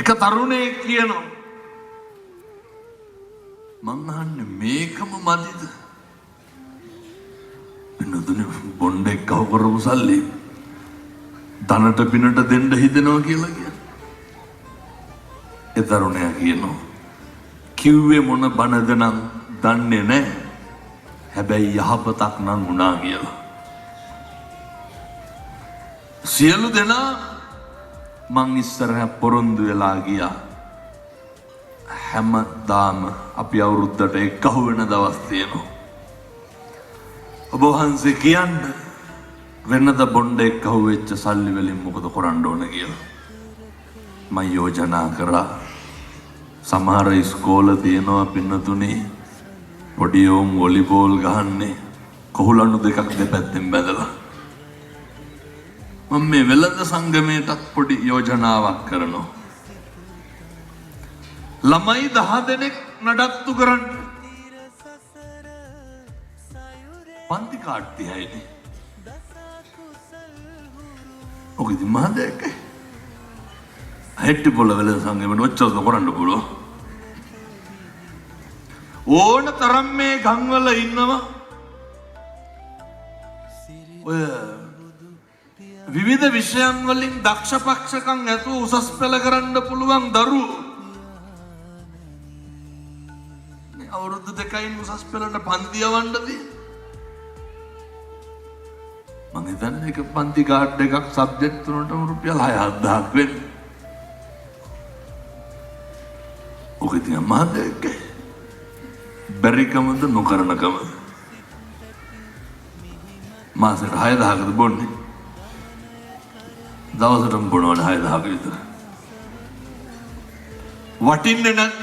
එක තරුණයෙක් කියනවා මං අහන්නේ මේකම මදිද? වෙනදුනේ බොණ්ඩ එක්කව කරපු සල්ලි ධනට පිනට දෙන්න හිතෙනවා කියලා කියන්නේ. ඒ තරුණයා කියනවා කිව්වේ මොන බනද නම් දන්නේ නැහැ. හැබැයි යහපතක් නම් වුණා කියලා. සියලු දෙනා මං ඉස්සරහ පොරොන්දු වෙලා ගියා. හැමදාම අපි අවුරුද්දට එක්කහු වෙන දවස් තියෙනවා. ඔබ වහන්සේ කියන්න වෙනද බොණ්ඩ එක්කහු වෙච්ච සල්ලි වලින් මොකද කරන්න ඕන කියලා. මං යෝජනා කරා සමහර ඉස්කෝල තියෙනවා පින්නතුනේ පොඩි උන් වොලිබෝල් ගහන්නේ කොහුලණු දෙකක් දෙපැත්තෙන් බැඳලා. මම මේ වෙළඳ සංගමයටත් පොඩි යෝජනාවක් කරනවා. ළමයි 10 දෙනෙක් නඩත්තු කරන්න. පන්ති කාඩ් 30යිනේ. ඔක ඉතින් මහ දෙයක් ඈ. හෙට්ටිපොළ වෙළඳ සංගමයට ඔච්චරද කරන්න පුළුවන්. ඕන තරම් මේ ගම්වල ඉන්නවා ඔය විවිධ විෂයන් වලින් දක්ෂ පක්ෂකම් ඇතුව උසස් පෙළ කරන්න පුළුවන් දරුවෝ. මේ අවුරුදු දෙකයින් උසස් පෙළට පන්ති යවන්න තියෙන. මං හිතන්නේ එක පන්ති කාඩ් එකක් සබ්ජෙක්ට් තුනටම රුපියල් 6-7000ක් වෙන්නේ. ඔක ඉතින් මහ දෙයක් ඈ. බැරිකමද නොකරනකමද? මාසෙට 6000කද බොන්නේ? දවසටම බොනවනේ 6000ක විතර. වටින්නේ නැද්ද?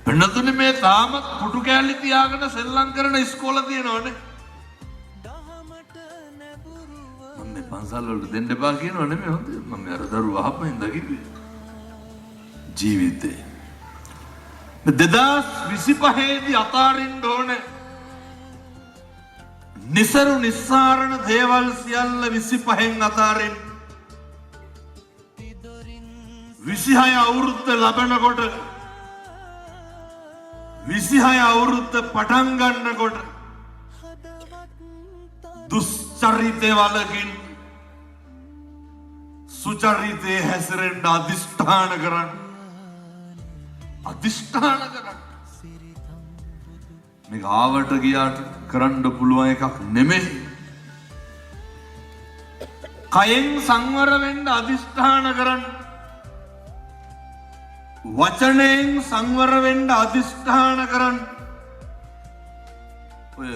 වෙනතුනේ මේ තාමත් පුටු කෑලි තියාගෙන සෙල්ලම් කරන ඉස්කෝල තියෙනවනේ. මම මේ පන්සල් වලට දෙන්න එපා කියනව නෙමෙයි හොඳ. මම මේ අර දරුවෝ අහපන් හින්දා කිව්වේ. ජීවිතේ 2025 දී අතාරින්න ඕනේ. නිසරු නිස්සාරණ දේවල් සියල්ල 25න් අතාරින්න. 26 අවුරුද්ද ලබනකොට 26 අවුරුද්ද පටන් ගන්නකොට දුෂ්චරිතය වලකින් සුචරිතයේ හැසිරෙන්න අධිෂ්ඨාන කරන්න. අධිෂ්ඨාන කරන්න. මේක ආවට ගියාට කරන්න පුළුවන් එකක් නෙමෙයි. කයෙන් සංවර වෙන්න අධිෂ්ඨාන කරන්න. වචනයෙන් සංවර වෙන්න අධිෂ්ඨාන කරන්න. ඔය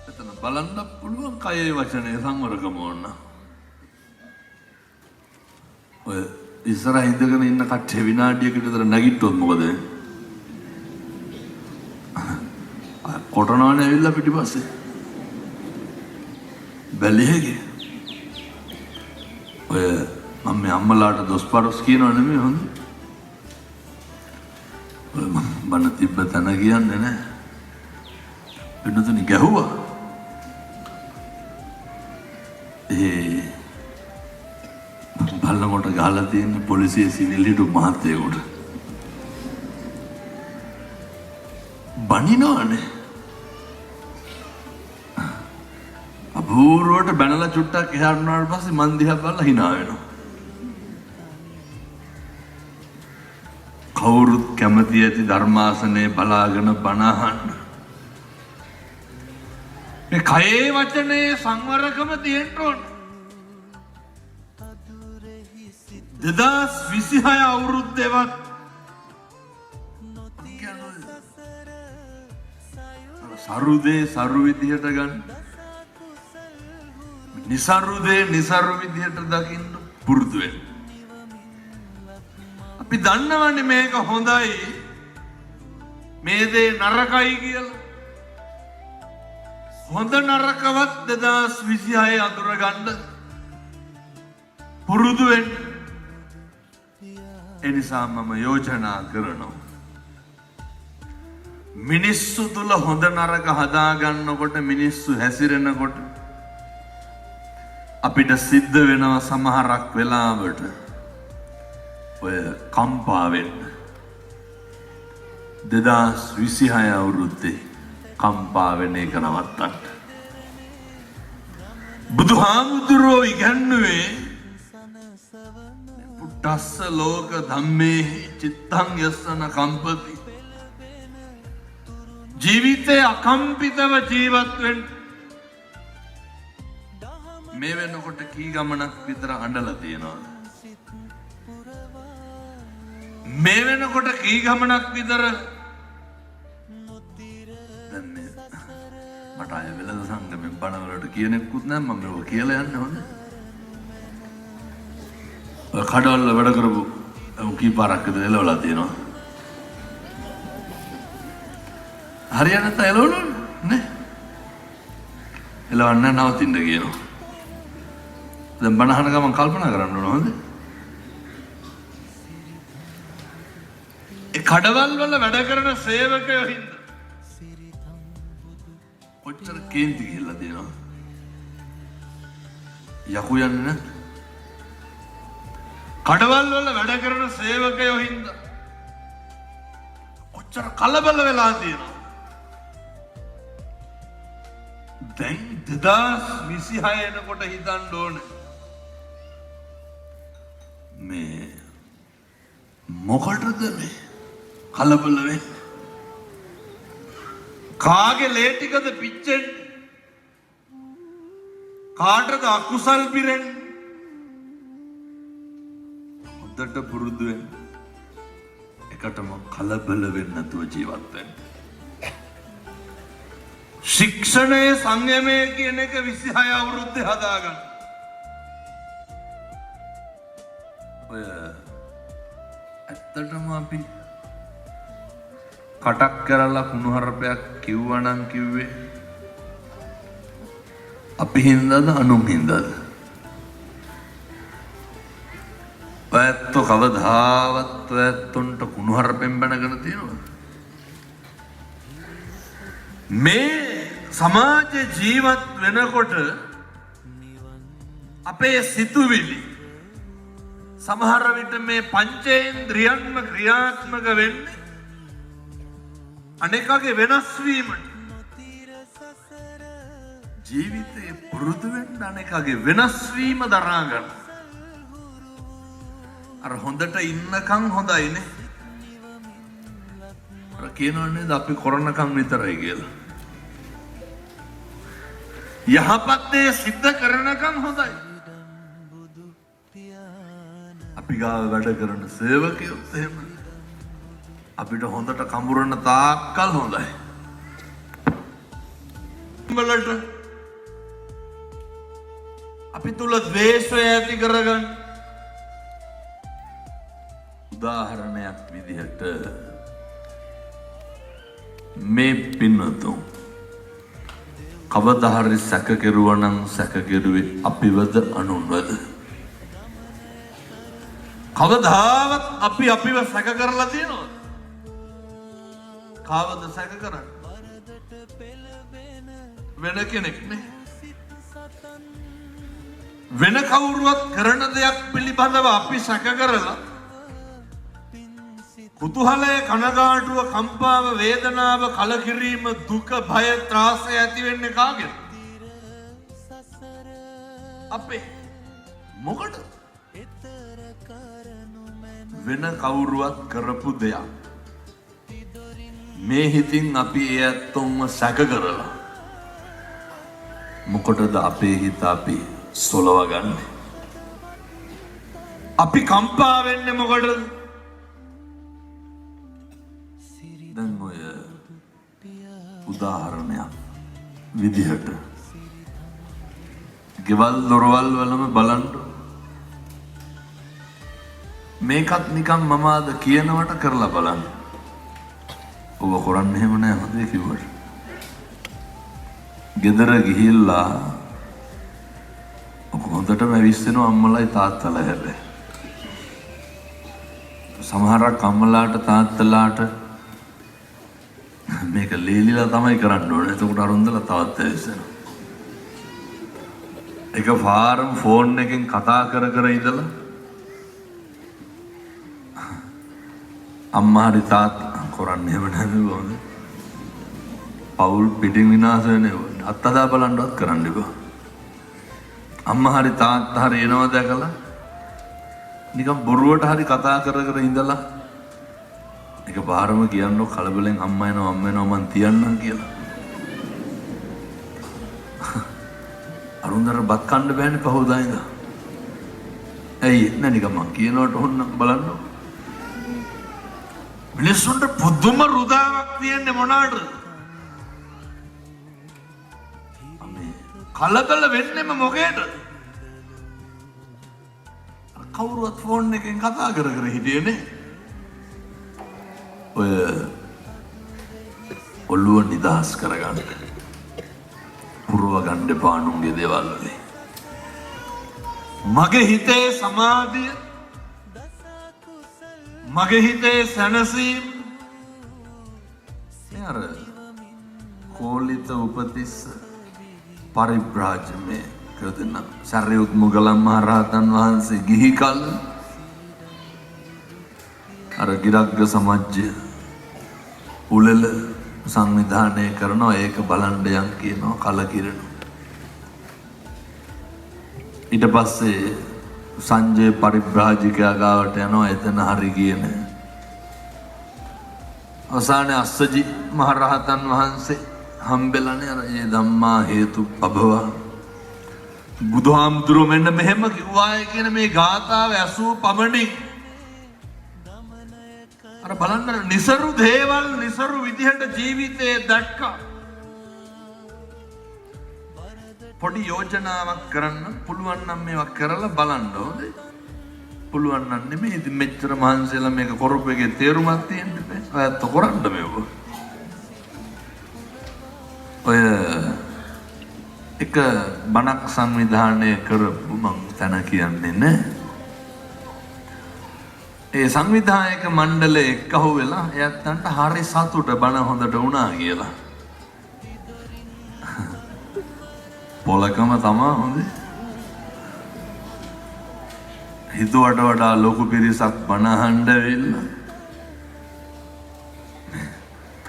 එතන බලන්න පුළුවන් කයේ වචනේ සංවරකම ඕන. ඔය ඉස්සරහ ඉඳගෙන ඉන්න කට්ටිය විනාඩියකට විතර නැගිට්ටොත් මොකද වෙන්නේ? කොටනවනේ ඇවිල්ලා පිටිපස්සේ. බැලියගේ. ඔය මම මේ අම්මලාට දොස් පරොස් කියනව නෙමෙයි හොඳ. ඔය මං බන තිබ්බ තැන කියන්නේ නෑ. වෙනතුනි ගැහුවා. ඒ බලනකොට ගහලා තියෙන පොලිසියේ සිවිල් හිටු මහත්තයෙකුට. බනිනවනේ. අපූර්වට බැනලා චුට්ටක් එහාට වුණාට පස්සේ මං දිහා බලලා hina වෙනවා. කවුරුත් කැමති ඇති ධර්මාසනය බලාගෙන බණ අහන්න. මේ කයේ වචනේ සංවරකම තියෙන්න ඕන. 2026 අවුරුද්දේවත් සරු දේ සරු විදිහට ගන්න, නිසරු දේ නිසරු විදිහට දකින්න පුරුදු වෙන්න. අපි දන්නවනේ මේක හොඳයි මේ දේ නරකයි කියලා. හොඳ නරකවත් 2026 අඳුරගන්න පුරුදු වෙන්න. එනිසා මම යෝජනා කරනවා. මිනිස්සු තුල හොඳ නරක හදාගන්නකොට මිනිස්සු හැසිරෙනකොට අපිට සිද්ධ වෙනවා සමහරක් වෙලාවට ඔය කම්පා වෙන්න. 2026 අවුරුද්දේ කම්පා වෙන එක නවත්තන්න. බුදුහාමුදුරුවෝ ඉගැන්නුවේ පුට්ටස්ස ලෝක ධම්මේහි චිත්තං යස්සන කම්පති. ජීවිතේ අකම්පිතව ජීවත් වෙන්න. මේ වෙනකොට කී ගමනක් විතර අඬලා තියෙනවද? මේ වෙනකොට කී ගමනක් විතර දැන් මේ මට අය වෙළඳ සංගමෙන් බණවලට කියන එක්කුත් නෑ, මම මේව කියලා යන්නේ හොඳ. ඔය කඩවල වැඩ කරපු උන් කී පාරක් විතර එලවලා තියෙනවා. හරියන්නේ නැත්නම් එලවනවනේ නේ. එලවන්න නවතින්න කියනවා. දැන් බණ අහන ගමන් කල්පනා කරන්න ඕන හොඳ. ඒ කඩවල් වල වැඩ කරන සේවකයෝ හින්දා කොච්චර කේන්ති ගිහිල්ලා තියෙනවද? යකු යන්නේ නැද්ද? කඩවල් වල වැඩ කරන සේවකයෝ හින්දා කොච්චර කලබල වෙලා තියෙනවද? දැන් 2026 එනකොට හිතන්න ඕනේ මේ මොකටද මේ කලබල වෙන්නේ? කාගේ ලේ ටිකද පිච්චෙන්නේ? කාටද අකුසල් පිරෙන්නේ? හොඳට පුරුදු වෙන්න. එකටම කලබල වෙන්නේ නැතුව ජීවත් වෙන්න. ශික්ෂණය සංයමය කියන එක 26 අවුරුද්දේ හදාගන්න. ඔය ඇත්තටම අපි කටක් කරලා කුණුහරුපයක් කිව්වනම් කිව්වේ අපි හින්දාද අනුන් හින්දාද? ඔය ඇත්තෝ කවදාවත් ඔය ඇත්තොන්ට කුණුහරුපෙන් බැනගෙන තියෙනවද? මේ සමාජ ජීවත් වෙනකොට අපේ සිතුවිලි සමහර විට මේ පංචේන්ද්‍රියන්ම ක්‍රියාත්මක වෙන්නේ අනෙකාගේ වෙනස් වීමට. ජීවිතේ පුරුදු වෙන්න අනෙකාගේ වෙනස් වීම දරා ගන්න. අර හොඳට ඉන්නකම් හොඳයිනේ. අර කියනවනේ නේද අපි කරනකම් විතරයි කියලා. යහපත් දේ සිද්ධ කරනකම් හොඳයි. අපි ගාව වැඩ කරන සේවකයොත් එහෙම අපිට හොඳට කඹරන තාක්කල් හොඳයි. වලට අපි තුල ද්වේෂය ඇති කරගන්න. උදාහරණයක් විදිහට මේ පින්වතුන් කවදා හරි සැක කෙරුවා නම් සැක කෙරුවේ අපිවද අනුන්වද? කවදාවත් අපි අපිව සැක කරලා තියෙනවද? කාවද සැක කරන්නේ? වෙන කෙනෙක් නේ. වෙන කවුරුවත් කරන දෙයක් පිළිබඳව අපි සැක කරලා කුතුහලය, කනගාටුව, කම්පාව, වේදනාව, කලකිරීම, දුක, භය, ත්‍රාසය ඇති වෙන්නේ කාගෙද? අපේ. මොකටද? වෙන කවුරුවත් කරපු දෙයක් මේ හිතින් අපි ඒ ඇත්තොන්ව සැක කරලා මොකටද අපේ හිත අපි සොලව ගන්නේ? අපි කම්පා වෙන්නේ මොකටද? දැන් ඔය උදාහරණයක් විදිහට ගෙවල් දොරවල් වලම බලන්න. මේකත් නිකන් මම අද කියනවට කරලා බලන්න. ඔබ කරන්නේ එහෙම නෑ හොඳේ කිව්වට. ගෙදර ගිහිල්ලා ඔක හොඳටම ඇවිස්සෙනවා අම්මලයි තාත්තලා හැබැයි. සමහරක් අම්මලාට තාත්තලාට මේක ලේලිලා තමයි කරන්න ඕනේ. එතකොට අරුන්දලා තවත් ඇවිස්සෙනවා. එක පාරම ෆෝන් එකෙන් කතා කර කර ඉඳලා අම්මා හරි තාත්තා කරන්නේ එහෙම නැතුව කොහොමද? පවුල් පිටින් විනාශ වෙන ඒවා. අත් අදා බලන්නවත් කරන්න එපා. අම්මා හරි තාත්තා හරි එනවා දැකලා නිකන් බොරුවට හරි කතා කර කර ඉඳලා එක පාරම කියන්නෝ කලබලෙන් අම්මා එනවා අම්මා එනවා මං තියන්නම් කියලා. අරුන්දර බත් කන්න බෑනේ පහුවදා ඉඳන්. ඇයි නෑ නිකන් මං කියනවට ඕන්න බලන්න. මිනිස්සුන්ට පුදුම රුදාවක් තියෙන්නේ මොනාටද? මේ කලබල වෙන්නෙම මොකේද? කවුරුවත් ෆෝන් එකෙන් කතා කර කර හිටියනේ. ඔය ඔළුව නිදහස් කරගන්න. පුරව ගන්න එපා අනුන්ගේ දේවල් වලින්. මගේ හිතේ සමාධිය, මගේ හිතේ සැනසීම මේ අර කෝලිත උපතිස්ස පරිබ්‍රාජ මේ කියලා දෙන්න. සරියුත් මුගලන් මහ රහතන් වහන්සේ ගිහි කල අර ගිරග්ග සමජ්ජය උළෙල සංවිධානය කරනවා. ඒක බලන්න යන් කියනවා කලකිරෙනවා. ඊට පස්සේ සංජය පරිබ්‍රාජිකයා ගාවට යනවා. එතන හරි ගියේ නෑ. අවසානයේ අස්සජි මහරහතන් වහන්සේ හම්බෙලානේ අර ඒ ධම්මා හේතු පබවා බුදුහාමුදුරුවෝ මෙන්න මෙහෙම කිව්වාය කියන මේ ගාථාව ඇසූ පමණින් අර බලන්න නිසරු දේවල් නිසරු විදිහට ජීවිතේ දැක්කා. පොඩි යෝජනාවක් කරන්න පුළුවන් නම් මේවා කරලා බලන්න ඕනේ. පුළුවන් නම් නෙමෙයි ඉතින් මෙච්චර මහන්සියලා මේක කරපු එකේ තේරුමක් තියෙන්න බෑ. ඔයත් කරන්න මේව. ඔය එක බණක් සංවිධානය කරපු මං තැන කියන්නේ නෑ. ඒ සංවිධායක මණ්ඩලය එක්කහුව වෙලා එයත්න්ට හරි සතුට බණ හොඳට වුණා කියලා. පොලකම තමා හොඳේ. හිතුවට වඩා ලොකු පිරිසක් බණ අහන්න ඇවිල්ලා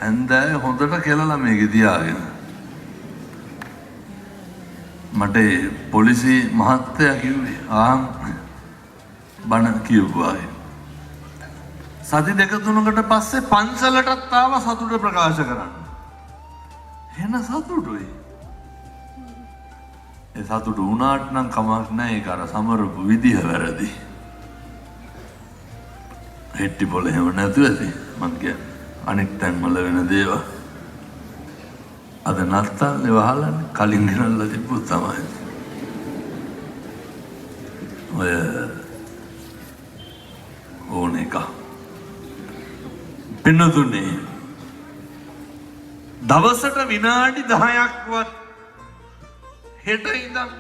හැන්දෑවේ හොඳට කෙලලා මේක තියාගෙන. මට ඒ පොලිසි මහත්තයා කිව්වේ ආම් බණ කියපුවා. සති දෙක තුනකට පස්සේ පන්සලටත් ආව සතුට ප්‍රකාශ කරන්න. එන සතුටුයි. ඒ සතුට වුණාට නම් කමක් නෑ, ඒක අර සමරපු විදිහ වැරදි. හෙට්ටි පොළ එහෙම නැතුව ඇති මං කියන්නේ. අනිත් තැන්වල වෙන දේවල්. අද නත්තල්නේ වහලනේ, කලින් ගෙනල්ලා තිබ්බොත් තමයි. ඔය ඕන එක. පින්නතුනේ දවසට විනාඩි 10ක්වත් හෙට ඉඳන්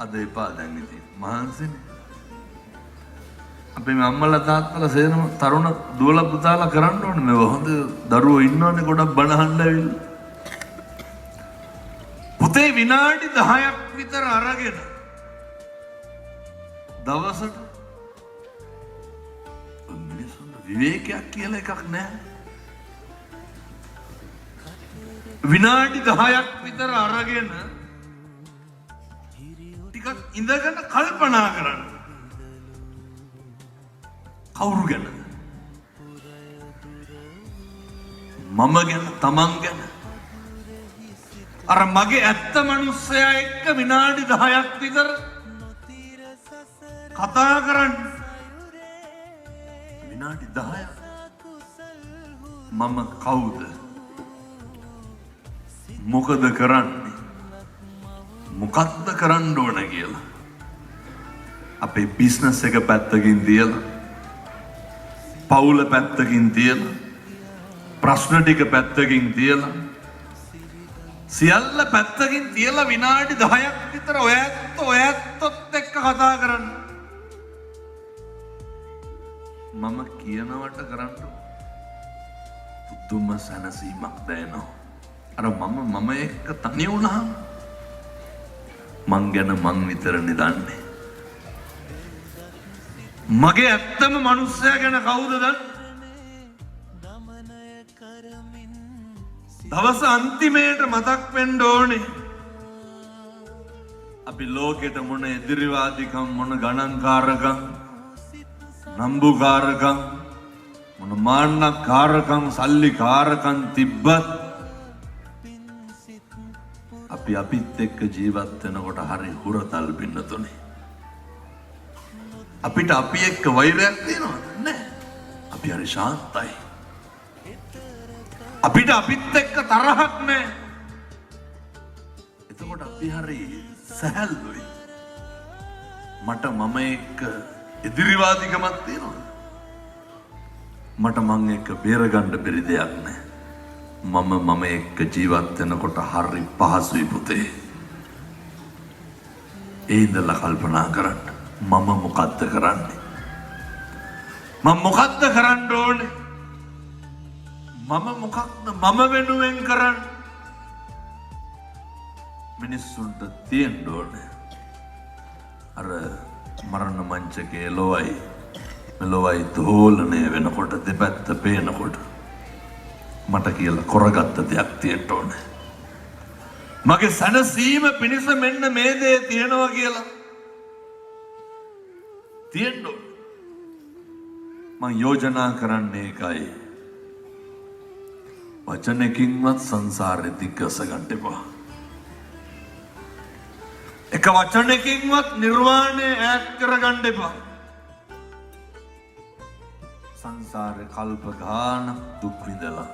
අද එපා දැන් ඉතින් මහන්සිනේ. අපේ මේ අම්මලා තාත්තලා සේරම තරුණ දුවලා පුතාලා කරන්න ඕනේ මේවා. හොඳ දරුවෝ ඉන්නවනේ ගොඩක් බණ අහන්න ඇවිල්ලා. පුතේ විනාඩි 10ක් විතර අරගෙන දවසට මිනිස්සුන්ට විවේකයක් කියලා එකක් නෑ. විනාඩි 10ක් විතර අරගෙන ටිකක් ඉඳගෙන කල්පනා කරන්න. කවුරු ගැනද? මම ගැන, තමන් ගැන. අර මගේ ඇත්ත මනුස්සයා එක්ක විනාඩි 10ක් විතර කතා කරන්න. විනාඩි 10ක්. මම කවුද? මොකද කරන්නේ? මොකද්ද කරන්න ඕන කියලා. අපේ බිස්නස් එක පැත්තකින් තියලා, පවුල පැත්තකින් තියලා, ප්‍රශ්න ටික පැත්තකින් තියලා, සියල්ල පැත්තකින් තියලා විනාඩි 10ක් විතර ඔය ඇත්තොත් එක්ක කතා කරන්න. මම කියනවට කරන්න පුදුම සැනසීමක් දැනෙනවා. අර මම එක්ක තනි වුණාම මං ගැන මං විතරනේ දන්නේ. මගේ ඇත්තම මනුස්සයා ගැන කවුද දන්නේ? දවස අන්තිමේට මතක් වෙන්න ඕනේ. අපි ලෝකෙට මොන ඉදිරිවාදිකම්, මොන ගණන්කාරකම්, නම්බුකාරකම්, මොන මාන්නකාරකම්, සල්ලිකාරකම් තිබ්බත් අපි අපිත් එක්ක ජීවත් වෙනකොට හරි හුරතල් පින්නතුනේ. අපිට අපි එක්ක වෛරයක් තියෙනවද? නෑ. අපි හරි ශාන්තයි. අපිට අපිත් එක්ක තරහක් නෑ. එතකොට අපි හරි සැහැල්ලුයි. මට මම එක්ක ඉදිරිවාදිකමක් තියෙනවද? මට මං එක්ක බේරගන්න බැරි දෙයක් නෑ. මම මම එක්ක ජීවත් වෙනකොට හරි පහසුයි පුතේ. ඒ ඉඳලා කල්පනා කරන්න. මම මොකද්ද කරන්නේ? මම මොකද්ද කරන්න ඕනේ? මම මොකක්ද මම වෙනුවෙන් කරන්නේ? මිනිස්සුන්ට තියෙන්න ඕනේ. අර මරණ මංචකයේ ලොවයි මෙලොවයි දෝලනය වෙනකොට දෙපැත්ත පේනකොට මට කියලා කරගත්ත දෙයක් තියෙන්න ඕනේ. මගේ සැනසීම පිණිස මෙන්න මේ දේ තියෙනවා කියලා තියෙන්න ඕනේ. මං යෝජනා කරන්නේ ඒකයි. වචනකින්වත් සංසාරෙ දිග්ගස ගන්න එපා. එක වචනකින්වත් නිර්වාණය ඈත් කරගන්න එපා. සංසාරේ කල්ප ගානක් දුක් විඳලා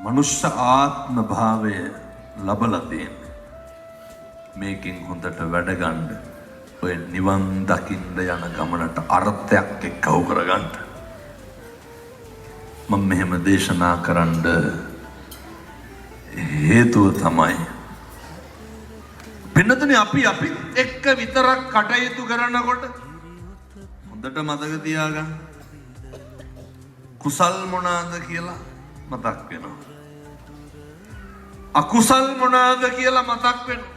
මනුෂ්‍ය ආත්ම භාවය ලබලා තියෙන්නේ. මේකෙන් හොඳට වැඩ ගන්න, ඔය නිවන් දකින්න යන ගමනට අර්ථයක් එක්කව කරගන්න. මම මෙහෙම දේශනා කරන්න හේතුව තමයි පින්නතුනේ, අපි අපිත් එක්ක විතරක් කටයුතු කරනකොට, හොඳට මතක තියාගන්න, කුසල් මොනාද කියලා මතක් වෙනවා. අකුසල් මොනාද කියලා මතක් වෙනවා.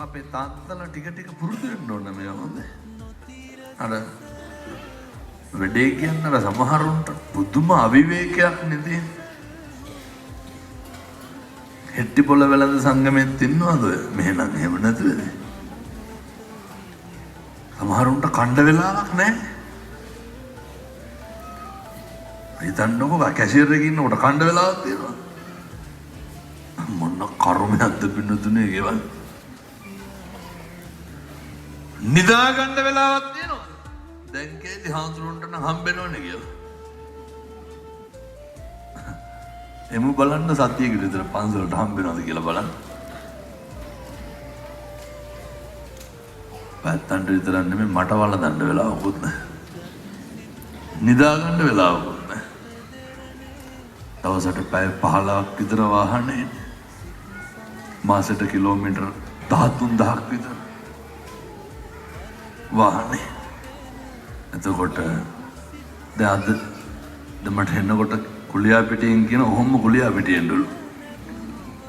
අපේ තාත්තලා ටික ටික පුරුදු වෙන්න ඕන මේවා හොඳේ. අර වැඩේ කියන්න අර සමහරුන්ට පුදුම අවිවේකයක් නේ තියෙන්නේ. හෙට්ටිපොළ වෙළඳ සංගමෙත් ඉන්නවද ඔය? මෙහෙනම් එහෙම නැතුවද? සමහරුන්ට කණ්ඩ වෙලාවක් නැහැ. හිතන්නකෝ කැෂියර් එකේ ඉන්නකොට කණ්ඩ වෙලාවක් තියෙනවා. මොන කර්මයක්ද පින්නතුනේ ගෙවන්නේ. නිදා ගන්න වෙලාවක් තියෙනවා. දැන් කේදි හාමුදුරුවන්ට නම් හම්බෙනවනේ කියලා. එමු බලන්න සතියකට විතර පන්සලට හම්බෙනවද කියලා බලන්න. පැත්තන්ට විතරක් නෙමෙයි, මට වළඳන්න වෙලාවකුත් නැහැ. නිදා ගන්න වෙලාවකුත් නැහැ. දවසට පැය 15ක් විතර වාහනේ. මාසෙට කිලෝමීටර් 13,000ක් විතර වාහනේ. එතකොට දැන් අද දැන් මට එන්නකොට කුලියා පිටියෙන් කියන ඔහොම කුලියා පිටියෙන්ඩලු.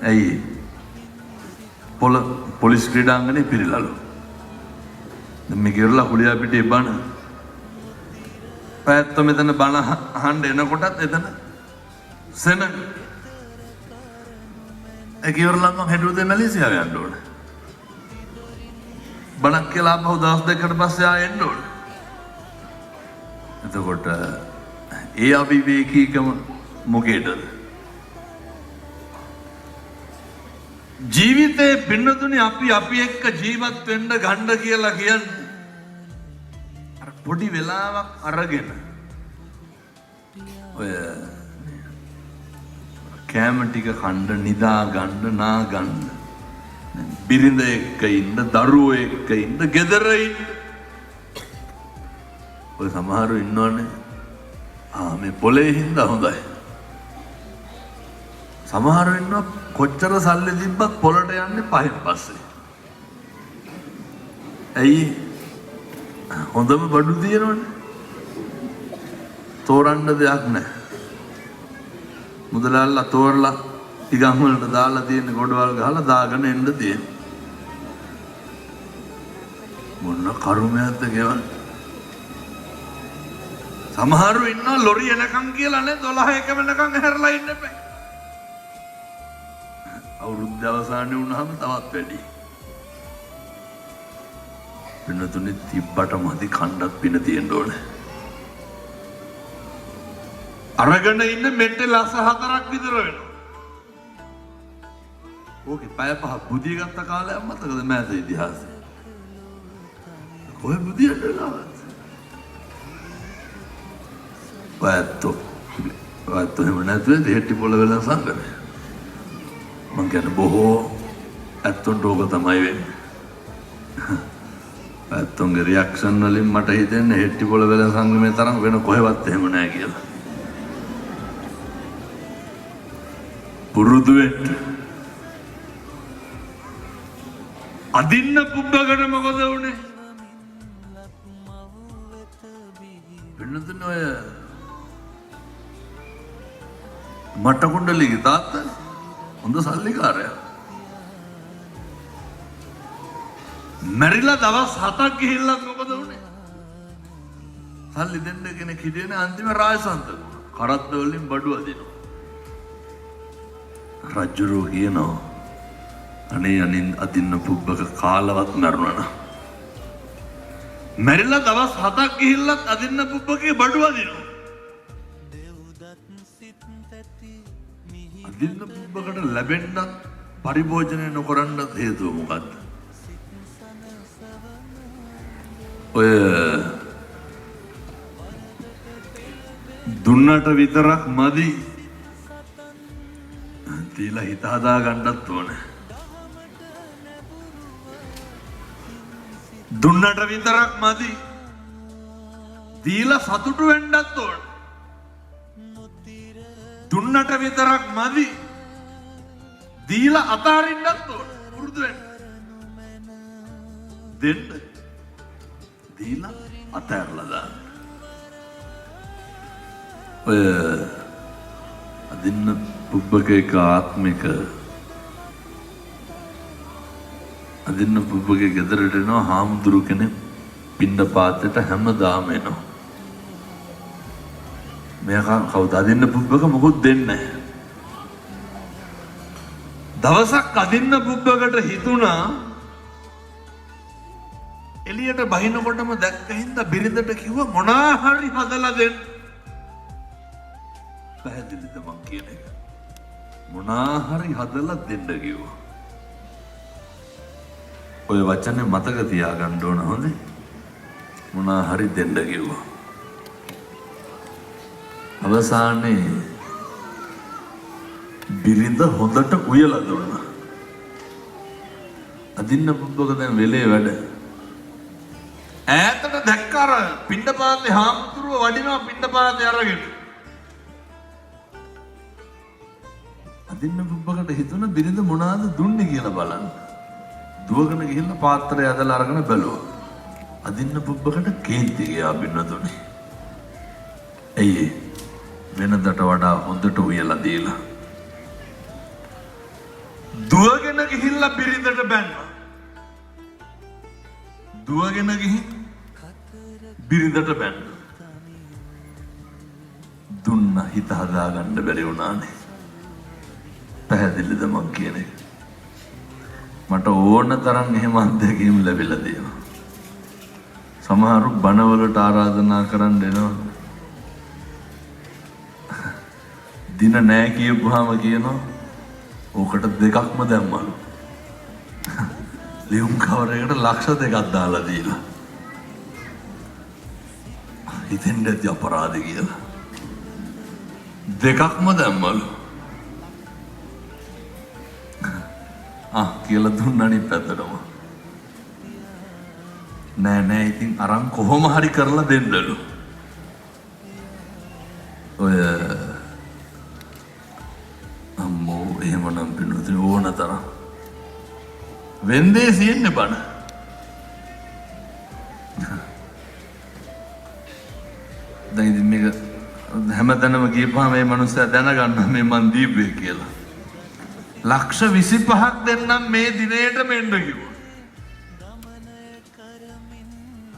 ඇයි? පොළ පොලිස් ක්‍රීඩාංගණේ පිරිලලු. දැන් මේ ගෙරලා කුලියා පිටියේ බණ. පැයත් මෙතන බණ අහන්න එනකොටත් එතන සෙනඟ. ඒක ඉවරලා මං හෙට උදේ මැලේසියාව යන්න ඕනේ. බණක් කියලා ආපහු දවස් දෙකකට පස්සේ ආයෙ එන්න ඕනේ. එතකොට ඒ අවිවේකීකම මොකේද? ජීවිතේ පින්නතුනේ අපි අපි එක්ක ජීවත් වෙන්න ගන්න කියලා කියන්නේ අර පොඩි වෙලාවක් අරගෙන ඔය කෑම ටික කණ්ඩ, නිදා ගන්න, නා ගන්න, බිරිඳ එක්ක ඉන්න, දරුවෝ එක්ක ඉන්න, ගෙදර ඉන්න. ඔය සමහරු ඉන්නවනේ, ආ මේ පොලේ හින්දා හොඳයි. සමහරු ඉන්නවා කොච්චර සල්ලි තිබ්බත් පොලට යන්නේ පහෙන් පස්සේ. ඇයි? හොඳම බඩු තියෙනවනේ. තෝරන්න දෙයක් නැහැ. මුදලාල්ලා තෝරලා ඉගම් වලට දාලා තියෙන ගොඩවල් ගහලා දාගෙන එන්න තියෙන. මොන කරුමයක්ද ගෙවන්නේ. සමහරු ඉන්නවා ලොරි එනකන් කියලා නේ 12 එක වෙනකන් හැරලා ඉන්න එපා. අවුරුද්ද අවසානයේ වුණාම තවත් වැඩි. පිනතුනේ තිබ්බට මදි කණ්ඩත් පින තියෙන්න ඕනේ. අරගෙන ඉන්න මෙට්ටේ ලස්ස 4ක් විතර වෙනවා. ඕකේ පැය 5 බුදිය ගත්ත කාලයක් මතකද මෑත ඉතිහාසයේ? කොහෙ බුදියට වෙලාවත්? ඔයත්ෝ ඔයත්ෝ එහෙම නැතුව දෙහෙට්ටි පොළ වෙලා සංගමය. මං කියන්නේ බොහෝ ඇත්තොන්ට ඕක තමයි වෙන්නේ. ඇත්තොන්ගේ රියැක්ෂන් වලින් මට හිතෙන්නේ හෙට්ටි පොළ වෙලා සංගමේ තරම් වෙන කොහෙවත් එහෙම නෑ කියලා. පුරුදු වෙන්න. අදින්න පුබ්බකට මොකද වුනේ? වෙනතුන ඔය මට කුණ්ඩලීගේ තාත්තා හොඳ සල්ලිකාරයා. මැරිලා දවස් 7ක් ගිහිල්ලත් මොකද වුනේ? සල්ලි දෙන්න කෙනෙක් හිටියේ නෑ. අන්තිම රාජසන්තක කරත්ත වලින් බඩු අදිනවා. රජුරෝ කියනවා අනේ අනින් අදින්න පුබ්බක කාලවත් මැරුණා නම්. මැරිලා දවස් 7ක් ගිහිල්ලත් අදින්න පුබ්බකේ බඩු අදිනවා. අදින්න පුබ්බකට ලැබෙන්නත් පරිභෝජනය නොකරන්නත් හේතුව මොකද්ද? ඔය දුන්නට විතරක් මදි, දීලා හිත හදා ගන්නත් ඕනේ. දුන්නට විතරක් මදි, දීලා සතුටු වෙන්නත් ඕන. දුන්නට විතරක් මදි, දීලා අතාරින්නත් ඕන. පුරුදු වෙන්න. දෙන්න, දීලා අතෑරලා දාන්න. ඔය අදින්න පුබ්බක එක ආත්මික අදින්න පුබ්බකේ ගෙදරට එනවා හාමුදුරු කෙනෙක් පිණ්ඩ පාතේට හැමදාම එනවා. මෙයා කවුද අදින්න පුබ්බක මොකුත් දෙන්නේ නැහැ. දවසක් අදින්න පුබ්බකට හිතුණා එළියට බහිනකොටම දැක්ක හින්දා බිරිඳට කිව්වා මොනා හරි හදලා දෙන්න. පැහැදිලිද මං කියන එක? මොනා හරි හදලා දෙන්න කිව්වා. ඔය වචනේ මතක තියාගන්න ඕන හොඳේ. මොනා හරි දෙන්න කිව්වා. අවසානයේ බිරිඳ හොඳට උයලා දුන්නා. අදින්න පුබ්බක දැන් වෙලේ වැඩ. ඈතට දැක්ක අර පිණ්ඩපාතේ හාමුදුරුව වඩිනවා පිණ්ඩපාතේ අරගෙන. අදින්න පුබ්බකට හිතුණ බිරිඳ මොනවාද දුන්නේ කියලා බලන්න. දුවගෙන ගිහිල්ලා පාත්‍රය ඇදලා අරගෙන බැලුවා. අදින්න පුබ්බකට කේන්ති ගියා බින්නතුනේ. ඇයි වෙනදට වඩා හොඳට උයලා දීලා. දුවගෙන ගිහිල්ලා බිරිඳට බැන්නා. දුවගෙන ගිහින් බිරිඳට බැන්නා. දුන්න හිත හදාගන්න බැරි වුණානේ. පැහැදිලිද මං කියන එක? මට ඕන තරම් එහෙම අත්දැකීම් ලැබිලා තියෙනවා. සමහරු බණවලට ආරාධනා කරන්න එනවා. දින නෑ කියපුවාම කියනවා ඕකට දෙකක්ම දැම්මලු. ලියුම් කවර් එකට ලක්ෂ 2ක් දාලා දීලා. හිතෙන්න ඇති අපරාධ කියලා. දෙකක්ම දැම්මලු. ආ කියලා දුන්න අනිත් පැත්තටම. නෑ නෑ ඉතින් අරන් කොහොම හරි කරලා දෙන්නලු. ඔය අම්මෝ එහෙමනම් පින්නතුනි ඕන තරම් වෙන්දේ සියන්නේ බණ. දැන් ඉතින් මේක හැමතැනම ගියපුවාම මේ මනුස්සයා දැනගන්නවා මේ මං දීපුවේ කියලා. ලක්ෂ 25ක් දෙන්නම් මේ දිනේටම එන්න කිව්වා.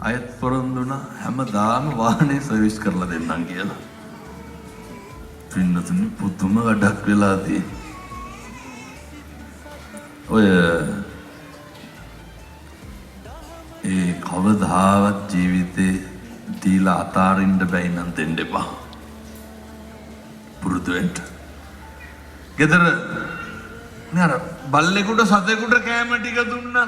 අයත් පොරොන්දු වුණා හැමදාම වාහනේ සර්විස් කරලා දෙන්නම් කියලා. පින්නතුනි පුදුම වැඩක් වෙලා තියෙන්නේ. ඔය ඒ කවදාවත් ජීවිතේ දීලා අතාරින්න බැයි නම් දෙන්න එපා. පුරුදු වෙන්න. ගෙදර නේ අර බල්ලෙකුට සතෙකුට කෑම ටික දුන්නා.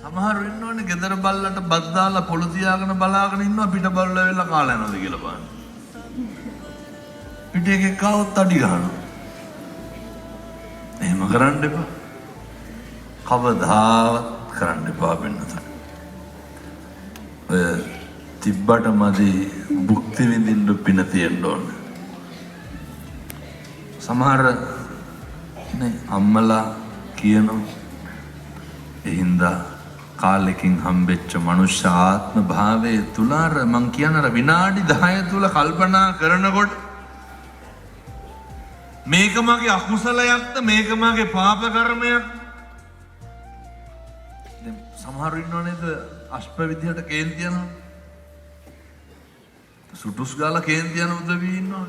සමහරු ඉන්නවනේ ගෙදර බල්ලට බත් දාලා පොළු තියාගෙන බලාගෙන ඉන්නවා පිට බල්ලෝ ඇවිල්ලා කාලා යනවද කියලා බලන්න. පිට එකෙක් ආවොත් අඩි ගහනවා. එහෙම කරන්න එපා. කවදාවත් කරන්න එපා වෙන්නත. ඔය තිබ්බට මදි භුක්ති විඳින්න පින තියෙන්න ඕන. සමහර නේ අම්මලා කියනවා ඒ හින්දා කාලෙකින් හම්බෙච්ච මනුෂ්‍ය ආත්ම භාවයේ තුල අර මං කියන අර විනාඩි 10 තුල කල්පනා කරනකොට මේක මගේ අකුසලයක්ද මේක මගේ පාප කර්මයක්ද? දැන් සමහරු ඉන්නව නේද අශ්ප විදිහට කේන්ති යනවා. සුටුස් ගාලා කේන්ති යන උදවි ඉන්නවා.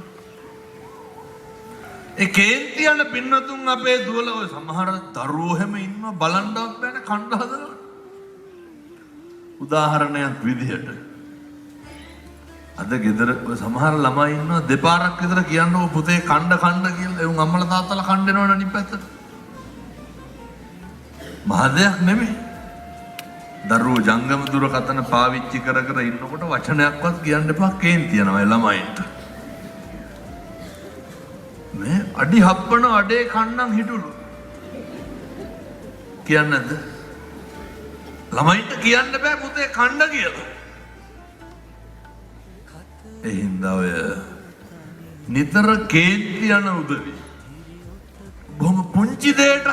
ඒ කේන්ති යන පින්නතුන් අපේ දුවල ඔය සමහර දරුවෝ හැම ඉන්නවා බලන්නවත් බෑනේ කණ්ඩ හදනවා. උදාහරණයක් විදිහට අද ගෙදර ඔය සමහර ළමයි ඉන්නවා දෙපාරක් විතර කියන්නකො පුතේ කණ්ඩ කණ්ඩ කියලා. ඒ උන් අම්මලා තාත්තලා කණ්ඩ එනවනේ අනිත් පැත්තට. මහ දෙයක් නෙමෙයි. දරුවෝ ජංගම දුරකථන පාවිච්චි කර කර ඉන්නකොට වචනයක්වත් කියන්න එපා කේන්ති යනවා ඒ ළමයින්ට. මේ අඩි හප්පන අඩේ කන්නම් හිටුළු. කියන්නේ නැද්ද? ළමයින්ට කියන්න බෑ පුතේ කන්න කියලා. ඒ හින්දා ඔය නිතර කේන්ති යන උදවි බොහොම පුංචි දෙයට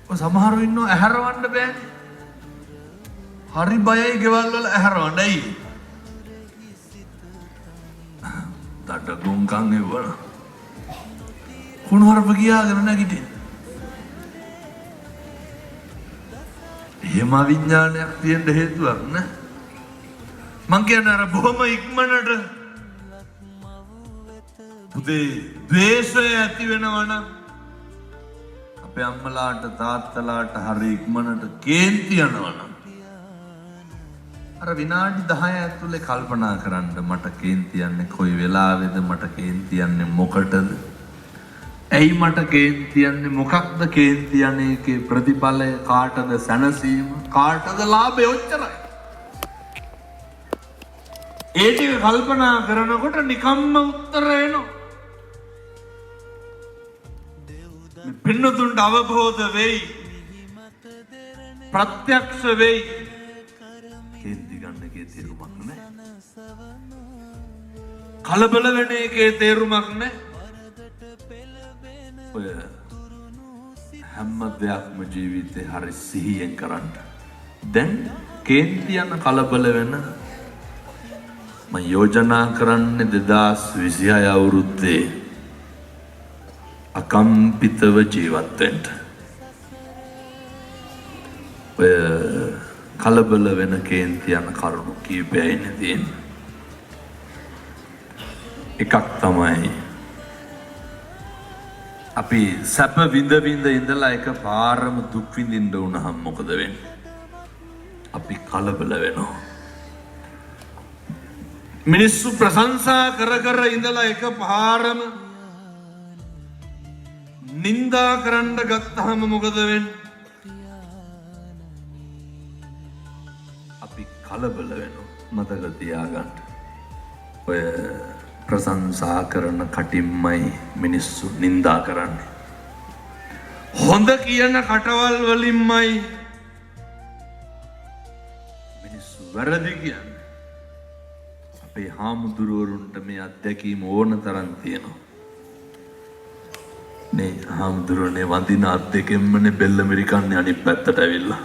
ඔය සමහරු ඉන්නවා ඇහැරවන්න බෑනේ. හරි බයයි ගෙවල් වල ඇහැරවන්න. ඇයි? දඩ ගොංකම් එව්වන. කුණුහරුප කියාගෙන නැගිටින්න. එහෙම අවිඥානයක් තියෙන්න හේතුවක් නෑ. මං කියන්නේ අර බොහොම ඉක්මනට පුතේ ද්වේෂය ඇති වෙනවා නම් අපේ අම්මලාට තාත්තලාට හරි ඉක්මනට කේන්ති යනවා නම් අර විනාඩි 10 ඇතුලේ කල්පනා කරන්න මට කේන්ති යන්නේ කොයි වෙලාවේද, මට කේන්ති යන්නේ මොකටද, ඇයි මට කේන්ති යන්නේ, මොකක්ද කේන්ති යන්නේ එකේ ප්‍රතිඵලය, කාටද සැනසීම, කාටද ලාභය, ඔච්චරයි. ඒ ටික කල්පනා කරනකොට නිකම්ම උත්තර එනවා. මේ පින්නතුන්ට අවබෝධ වෙයි, ප්‍රත්‍යක්ෂ වෙයි. කේන්ති ගන්න එකේ තේරුමක් නෑ. කලබල වෙන එකේ තේරුමක් නෑ. ඔය හැම දෙයක්ම ජීවිතේ හරි සිහියෙන් කරන්න. දැන් කේන්ති යන කලබල වෙන මම යෝජනා කරන්නේ 2026 අවුරුද්දේ අකම්පිතව ජීවත් වෙන්න. ඔය කලබල වෙන කේන්ති යන කරුණු කීපයයි තියෙන්නේ. එකක් තමයි අපි සැප විඳ විඳ ඉඳලා එක පාරම දුක් විඳින්න වුණහම මොකද වෙන්නේ? අපි කලබල වෙනවා. මිනිස්සු ප්‍රශංසා කර කර ඉඳලා එක පාරම නින්දා කරන්න ගත්තාම මොකද වෙන්නේ? අපි කලබල වෙනවා. මතක තියාගන්න. ඔය ප්‍රශංසා කරන කටින්මයි මිනිස්සු නින්දා කරන්නේ. හොඳ කියන කටවල් වලින්මයි මිනිස්සු වැරදි කියන්නේ. අපේ හාමුදුරුවරුන්ට මේ අත්දැකීම ඕන තරම් තියෙනවා. නේ හාමුදුරුවනේ වඳින අත් දෙකෙන්මනේ බෙල්ල මිරිකන්නේ අනිත් පැත්තට ඇවිල්ලා.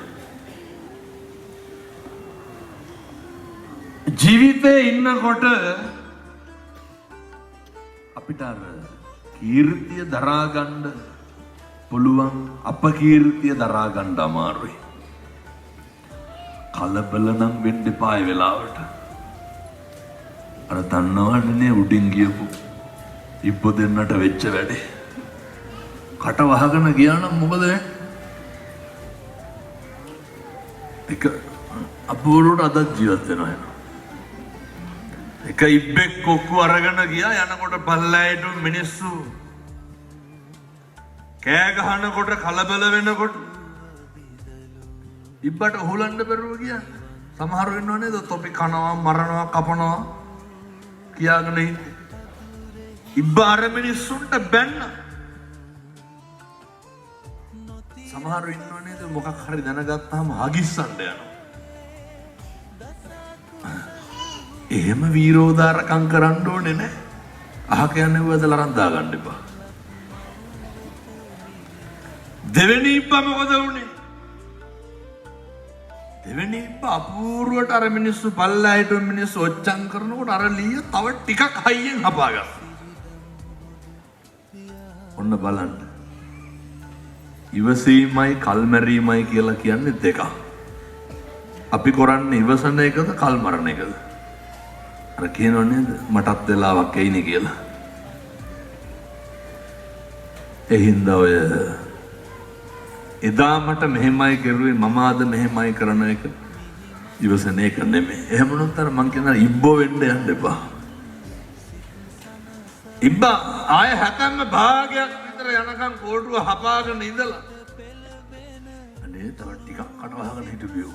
ජීවිතේ ඉන්නකොට අපිට අර කීර්තිය දරා ගන්න පුළුවන්, අපකීර්තිය දරා ගන්න අමාරුයි. කලබල නම් වෙන්න එපා ඒ වෙලාවට. අර දන්නවනේ නේ උඩින් ගියපු ඉබ්බ දෙන්නට වෙච්ච වැඩේ. කට වහගෙන ගියා නම් මොකද වෙන්නේ? එක අපූර්වට අදත් ජීවත් වෙනවා එනවා. එක ඉබ්බෙක් කොක්කු අරගෙන ගියා. යනකොට පල්ලෑයට මිනිස්සු කෑ ගහනකොට කලබල වෙනකොට ඉබ්බට උහුලන්න බැරුව ගියා. සමහරව ඉන්නව නේද, තොපි කනවා, මරනවා, කපනවා කියාගෙන ඉන්නේ. ඉබ්බා අර මිනිස්සුන්ට බැන්න. සමහරව ඉන්නව නේද, මොකක් හරි දැනගත්තාම හගිස්සන්න යනවා. එහෙම වීරෝදාරකම් කරන්න ඕනේ නෑ. අහක යන්නේ වැදලා අරන් දාගන්න එපා. දෙවෙනි ඉබ්බා මොකද වුනේ? දෙවෙනි ඉබ්බා අපූර්වට අර මිනිස්සු පල්ලා හිටපු මිනිස්සු ඔච්චම් කරනකොට අර ලීය තව ටිකක් හයියෙන් හපාගත්තා. ඔන්න බලන්න. ඉවසීමයි කල්මැරීමයි කියලා කියන්නේ දෙකක්. අපි කරන්නේ ඉවසන එකද කල්මරන එකද? අර කියනව නේද මටත් වෙලාවක් එයිනේ කියලා. ඒ හින්දා ඔය එදා මට මෙහෙමයි කරුවේ මම අද මෙහෙමයි කරන එක ඉවසන එක නෙමෙයි. එහෙම වුණොත් අර මං කියන ඉබ්බෝ වෙන්න යන්න එපා. ඉබ්බා ආය හැතැම්ම භාගයක් විතර යනකම් කෝටුව හපාගෙන ඉඳලා අනේ තව ටිකක් කට වහගෙන හිටපියෝ.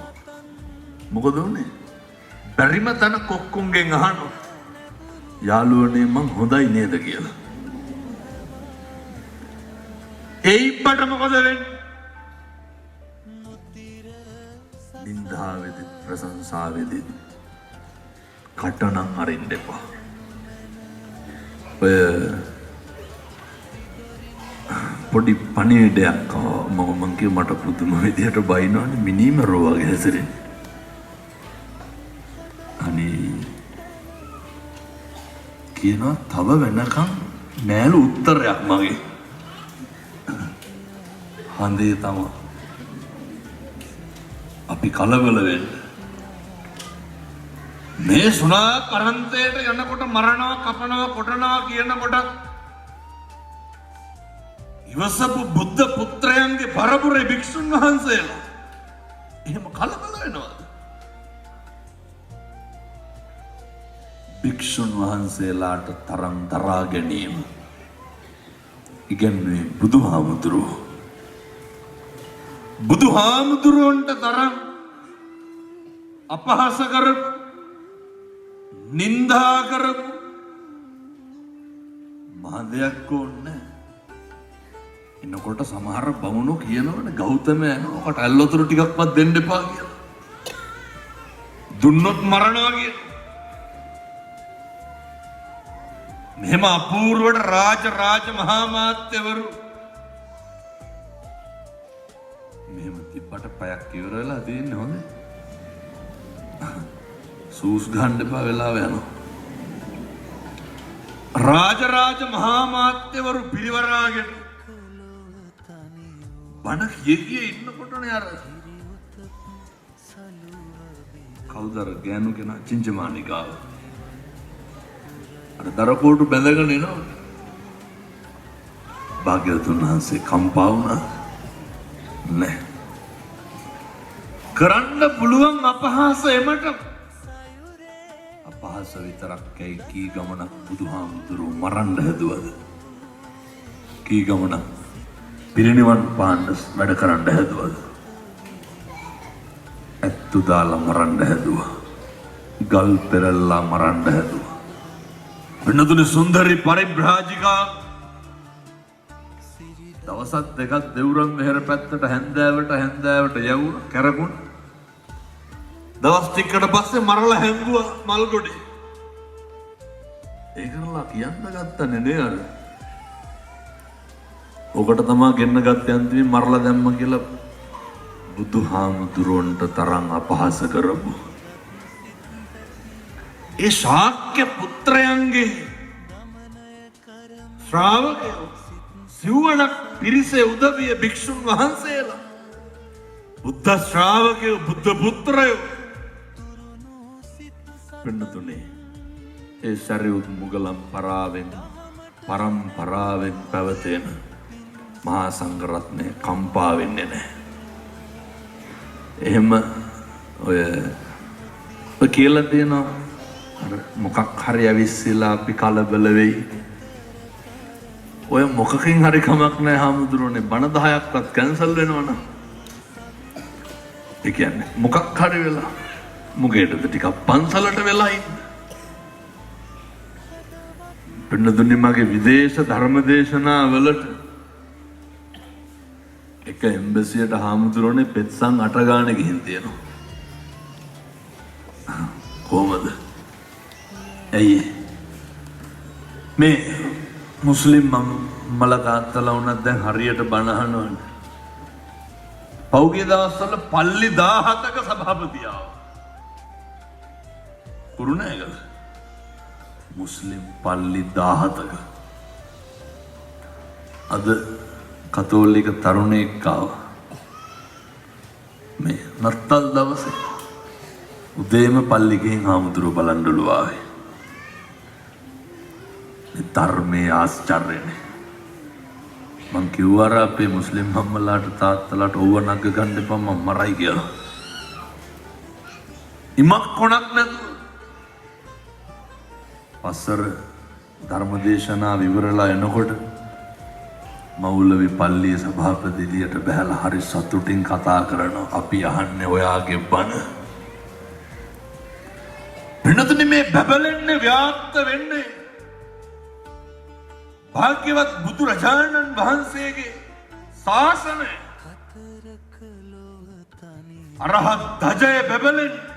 මොකද වුනේ? බැරිම තැන කොක්කුන්ගෙන් අහනවා, යාළුවනේ මං හොඳයි නේද කියලා. ඒ ඉබ්බට මොකද වෙන්නේ? නින්දාවේදී ප්‍රශංසාවේදී කටනම් අරින්න එපා. ඔය පොඩි පණිවිඩයක් මම කිව්ව මට පුදුම විදියට බයිනවනේ මිනීමරෝ වගේ හැසිරෙන්නේ. අනේ කියනවා තව වෙනකම් නෑලු උත්තරයක් මගේ. හඳේ තමා අපි කලබල වෙන්න. මේ සුණා කරන්තයට යනකොට මරනවා, කපනවා, කොටනවා කියනකොට ඉවසපු බුද්ධ පුත්‍රයන්ගේ පරපුරේ භික්ෂුන් වහන්සේලා එහෙම කලබල වෙනවද? භික්ෂුන් වහන්සේලාට තරම් දරා ගැනීම ඉගැන්වුවේ බුදුහාමුදුරුවෝ. බුදුහාමුදුරුවන්ට තරම් අපහාස කරපු, නින්දා කරපු මහ දෙයක් ඕනේ. එනකොට සමහර බමුණෝ කියනවනේ ගෞතමයා එනකොට ඇල් වතුර ටිකක්වත් දෙන්න එපා කියලා. දුන්නොත් මරනවා කියලා. මෙහෙම අපූර්වට රාජ රාජ මහා මාත්‍යවරු මෙහෙම තිබ්බට පැයක් ඉවර වෙලා තියෙන්නේ. හොඳේ. සූස් ගන්න එපා, වෙලාව යනවා. රාජ රාජ මහා මාත්‍යවරු පිරිවරාගෙන බණ කිය කිය ඉන්නකොටනේ අර කවුද අර ගෑනු කෙනා චින්චමානිකාව අර දරකෝටු බැඳගෙන එනවා. භාග්‍යවතුන් වහන්සේ කම්පා වුණා නෑ. කරන්න පුළුවන් අපහාස එමට අපහාස විතරක් ඇයි කී ගමනක් බුදුහාමුදුරුවෝ මරන්න හැදුවද? කී ගමනක් පිරිනිවන් පාන්න වැඩ කරන්න හැදුවද? ඇත්තු දාලා මරන්න හැදුවා. ගල් පෙරල්ලා මරන්න හැදුවා. වෙනතුනේ සුන්දරි පරිබ්‍රාජිකා දවසක් දෙකක් දෙවුරම් වෙහෙර පැත්තට හැන්දෑවට හැන්දෑවට යවුවා කැරකුණ. දවස් ටිකකට පස්සේ මරලා හැංගුවා මල් ගොඩේ. ඒ කරලා කියන්න ගත්තනේ නේ අර. ඔකට තමා ගෙන්න ගත්තේ අන්තිමේ මරලා දැම්ම කියලා බුදුහාමුදුරුවන්ට තරම් අපහාස කරපු. ඒ ශාක්‍ය පුත්‍රයන්ගේ ශ්‍රාවකයෝ සිව්වණක් පිරිසේ උදවිය භික්ෂුන් වහන්සේලා බුද්ධ ශ්‍රාවකයෝ බුද්ධ පුත්‍රයෝ පින්නතුනේ, ඒ සරියුත් මුගලන් පරාවෙන් පරම්පරාවෙන් පැවතෙන මහා සංඝරත්නය කම්පා වෙන්නේ නැහැ. එහෙම ඔය ඔය කියලා තියෙනවා, අර මොකක් හරි ඇවිස්සලා අපි කලබල වෙයි. ඔය මොකකින් හරි කමක් නැහැ හාමුදුරුවනේ, බණ 10ක්වත් කැන්සල් වෙනවනම්. ඒ කියන්නේ මොකක් හරි වෙලා මුගේටද ටිකක් පන්සලට වෙලා ඉන්න. පින්නතුනි, මගේ විදේශ ධර්මදේශනා වලට එක එම්බසියට හාමුදුරුවනේ පෙත්සම් 8 ගානේ ගිහින් තියෙනවා. කොහමද? ඇයි මේ මුස්ලිම් මම්මලා තාත්තලා වුණත් දැන් හරියට බණ අහනවනේ. පහුගිය දවස්වල පල්ලි 17ක සභාපති ආවා. කුරුණෑගල මුස්ලිම් පල්ලි 17ක. අද කතෝලික තරුණයෙක් ආවා. මේ නත්තල් දවසේ උදේම පල්ලි ගිහින් හාමුදුරුවෝ බලන්නලු ආවේ. මේ ධර්මයේ ආශ්චර්යනේ. මං කිව්වා අර අපේ මුස්ලිම් අම්මලාට තාත්තලාට ඕව නග ගන්න එපා, මං මරයි කියලා. ඉමක් කොනක් නැතුව පස්සර ධර්මදේශනා විවරලා එනකොට මෞලවි පල්ලියේ සභාපති එළියට බහැලා හරි සතුටින් කතා කරනවා, අපි අහන්නේ ඔයාගේ බණ. වෙනතුනේ මේ බැබලෙන්නේ ව්‍යාප්ත වෙන්නේ භාග්‍යවත් බුදුරජාණන් වහන්සේගේ ශාසනය, අරහත් ධජය බැබලෙන්නේ.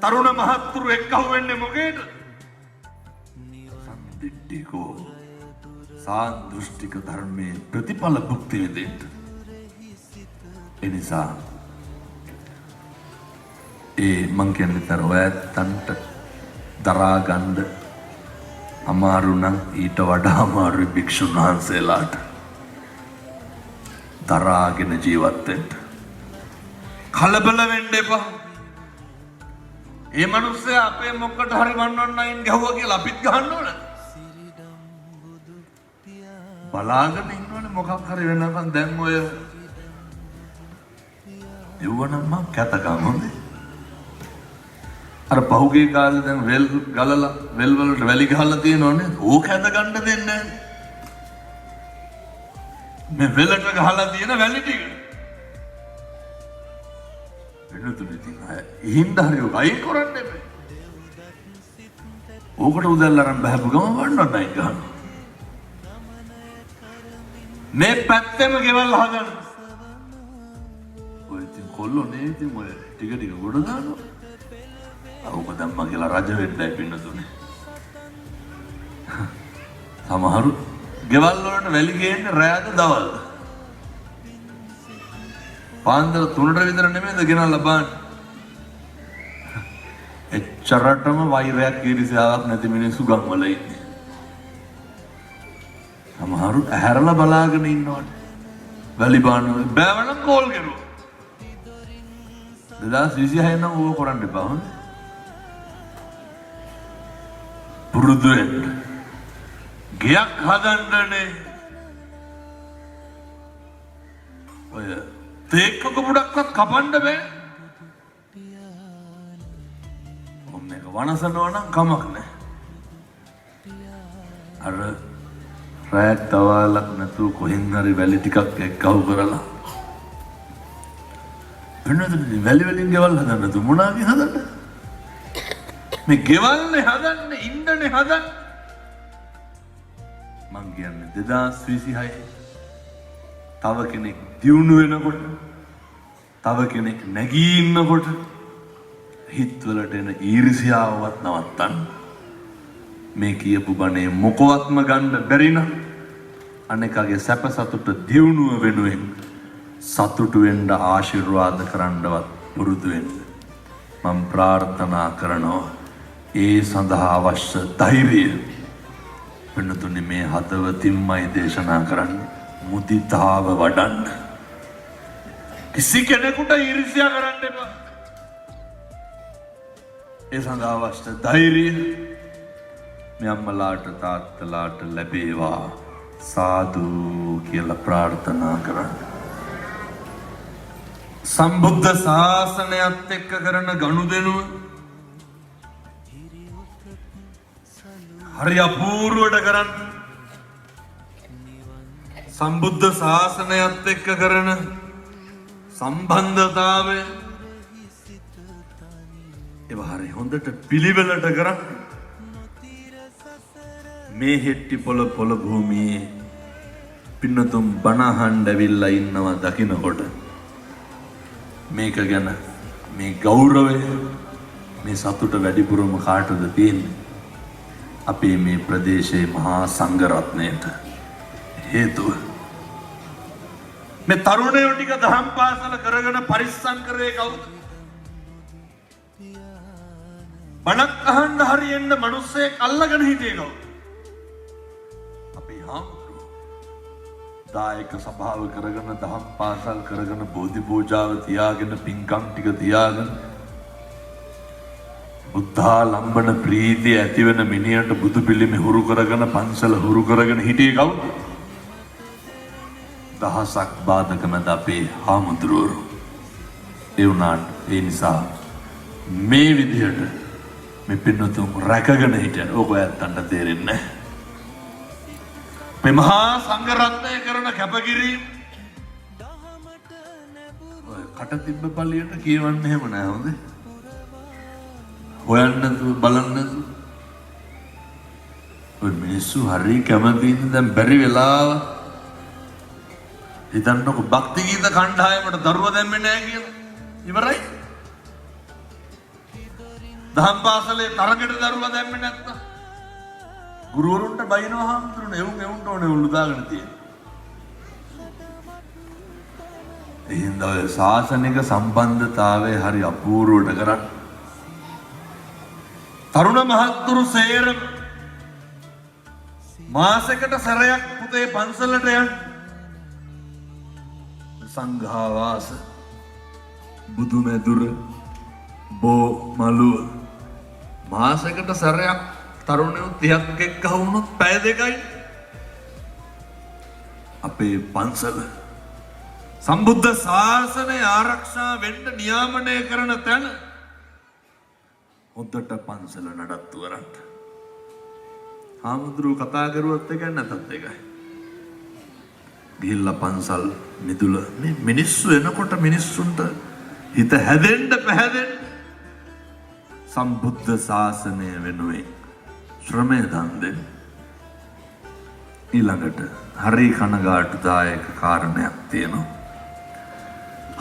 තරුණ මහත්තුරු එක්කහු වෙන්නේ මොකේද? සන්දිට්ඨිකෝ සාන්දෘෂ්ටික ධර්මයේ ප්‍රතිඵල භුක්ති විඳින්න. එනිසා ඒ මං කියන්නේ තර ඔය ඇත්තන්ට දරා ගන්න අමාරු නම් ඊට වඩා අමාරුයි භික්ෂුන් වහන්සේලාට දරාගෙන ජීවත් වෙන්න. කලබල වෙන්න එපා. ඒ මිනිස්සයා අපේ මොකට හරි 119 ගැහුවා කියලා අපිත් ගහන්න ඕනද? බලාගෙන ඉන්නවනේ මොකක් හරි වෙනකන්. දැන් ඔය එව්වනම් මං කැතකම් හොඳේ. අර පහුගිය කාලේ දැන් වෙල් ගලලා වෙල් වලට වැලි ගහලා තියෙනවනේ. ඕක ඇද ගන්න දෙන්නේ නැහැ. මේ වෙලට ගහලා තියෙන වැලි ටික. වෙනතුනේ ඉතින් අය ඉහින්ද හරි ඔක අයින් කරන්න එපා. ඕකට උදැල්ල අරන් බහපු ගමන් වන්නන්න අයින් ගහනවා. මේ පැත්තෙම ගෙවල් හදන්න. ඔය ඉතින් කොල්ලෝ නේ, ඉතින් ඔය ටික ටික ගොඩ දානවා. ඕක දැම්මා කියලා රජ වෙන්නයි පින්නතුනේ. සමහරු ගෙවල් වලට වැලි ගේන්නේ රෑද දවල්ද? පාන්දර 3ට විතර නෙමෙයිද ගෙනල්ලා බාන්නේ? එච්චරටම වෛරයක් ඊර්ෂ්‍යාවක් නැති මිනිස්සු ගම්වල ඉන්නේ. සමහරු ඇහැරලා බලාගෙන ඉන්නවනේ. වැලි බාන්න බෑවනම් කෝල් කෙරුවා. 2026 නම් ඕක කරන්න එපා හොඳ. පුරුදු වෙන්න. ගෙයක් හදන්නනේ ඔය තේක්ක කුඩක්වත් කපන්න බෑ. ඔන්න මේක වනසනවා නම් කමක් නෑ. අර රැයක් දවාලක් නැතුව කොහෙන් හරි වැලි ටිකක් එක්කහු කරලා වෙනද වැලි වලින් ගෙවල් හදන්න තු මොනාගෙන් හදන්න? මේ ගෙවල්නේ හදන්නේ, ඉන්නනේ හදන්නේ. මං කියන්නේ 2026 තව කෙනෙක් දියුණු වෙනකොට, තව කෙනෙක් නැගී ඉන්නකොට හිත්වලට එන ඊර්ෂ්‍යාවවත් නවත්තන්න. මේ කියපු බණේ මොකවත්ම ගන්න බැරි නම් අනෙකාගේ සැප සතුට දියුණුව වෙනුවෙන් සතුටු වෙන්න ආශිර්වාද කරන්නවත් පුරුදු වෙන්න. මම ප්‍රාර්ථනා කරනවා ඒ සඳහා අවශ්‍ය ධෛර්යය පින්නතුනි, මේ හදවතින්මයි දේශනා කරන්නේ. මුදිතාව වඩන්න. කිසි කෙනෙකුට ඊර්ෂ්‍යා කරන්න එපා. ඒ සඳහා අවශ්‍ය ධෛර්යය මේ අම්මලාට තාත්තලාට ලැබේවා, සාදු කියලා ප්‍රාර්ථනා කරන්න. සම්බුද්ධ ශාසනයත් එක්ක කරන ගනුදෙනුව හරි අපූර්වට කරන්න. සම්බුද්ධ ශාසනයත් එක්ක කරන සම්බන්ධතාවය ඒවා හරි හොඳට පිළිවෙලට කරන්න. මේ හෙට්ටි පොළ පොළ භූමියේ පින්නතුන් බණ අහන්න ඇවිල්ලා ඉන්නවා දකින්නකොට මේක ගැන මේ ගෞරවය, මේ සතුට වැඩිපුරම කාටද තියෙන්නේ? අපේ මේ ප්‍රදේශයේ මහා සංඝරත්නයට. හේතුව මේ තරුණයෝ ටික දහම් පාසල කරගෙන පරිස්සම් කරේ කවුද? බණක් අහන්න හරියෙන්න මිනිස්සෙක් අල්ලගෙන හිටියේ කවුද? අපේ හාමුදුරුවෝ. දායක සභාව කරගෙන, දහම් පාසල් කරගෙන, බෝධි පූජාව තියාගෙන, පින්කම් ටික තියාගෙන, බුද්ධාලම්බන ප්‍රීතිය ඇතිවෙන මිනිහට බුදු පිළිමේ හුරු කරගෙන, පන්සල හුරු කරගෙන හිටියේ කවුද? දහසක් බාධක මැද අපේ හාමුදුරුවරු. ඒ වුණාට ඒ නිසා මේ විදිහට මේ පින්නතුන් රැකගෙන හිටියන ඕක ඇත්තන්ට තේරෙන්නේ නැහැ. මේ මහා සංඝරත්නය කරන කැපකිරීම ඔය කට තිබ්බ පළියට කියවන්න එහෙම නෑ හොඳේ. හොයන්න නැතුව, බලන්න නැතුව. ඔය මිනිස්සු හරි කැමතියින් දැන් බැරි වෙලාව. හිතන්නකො භක්ති ගීත කණ්ඩායමට දරුවා දැම්මේ නෑ කියලා. ඉවරයි. දහම් පාසලේ තරගෙට දරුවා දැම්මේ නැත්තම්. ගුරුවරුන්ට බයිනවා හාමුදුරනේ. එවුන් එවුන්ට ඕනේ උළු දාගෙන තියෙන්නේ. ඒ හින්දා ඔය ශාසනික සම්බන්ධතාවය හරි අපූර්වට කරන්න. තරුණ මහත්තුරු සේරම මාසෙකට සැරයක් පුතේ පන්සලට යන්න. සංඝාවාස, බුදුමැදුර, බෝ මළුව මාසෙකට සැරයක් තරුණයෝ 30ක් එක්ක වුණොත් පැය දෙකයි. අපේ පන්සල සම්බුද්ධ ශාසනය ආරක්ෂා වෙන්න නියාමනය කරන තැන හොඳට පන්සල නඩත්තු කරන්න. හාමුදුරුවෝ කතා කරුවත් එකයි නැතත් එකයි. ගිහිල්ලා පන්සල් මිදුල මේ මිනිස්සු එනකොට මිනිස්සුන්ට හිත හැදෙන්න පැහැදෙන්න සම්බුද්ධ ශාසනය වෙනුවෙන් ශ්‍රමය දන් දෙන්න. ඊළඟට හරි කනගාටුදායක කාරණයක් තියෙනවා.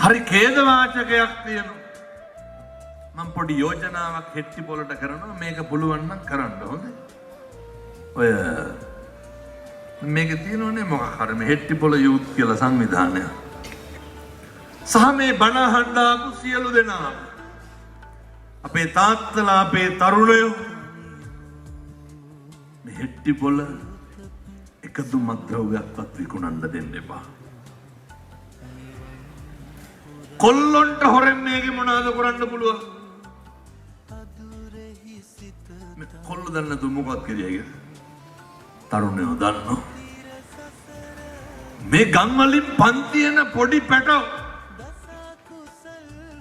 හරි ඛේදවාචකයක් තියෙනවා. මම පොඩි යෝජනාවක් හෙට්ටි පොළට කරනවා, මේක පුළුවන් නම් කරන්න හොඳේ. ඔය මේක තියෙනවනේ මොකක් හරි මේ හෙට්ටි පොළ යූත් කියලා සංවිධානය. සහ මේ බණ අහන්න ආපු සියලු දෙනා, අපේ තාත්තලා, අපේ තරුණයෝ, මේ හෙට්ටි පොළ එකදු මත්ද්‍රව්‍යයක්වත් විකුණන්න දෙන්න එපා. කොල්ලොන්ට හොරෙන් මේකේ මොනවද කරන්න පුළුවන්? මේ කොල්ලෝ දන්නේ නැතුව මොකක්ද කියයි කියලා. තරුණයෝ දන්නවා. මේ ගම් වලින් පන්ති එන පොඩි පැටව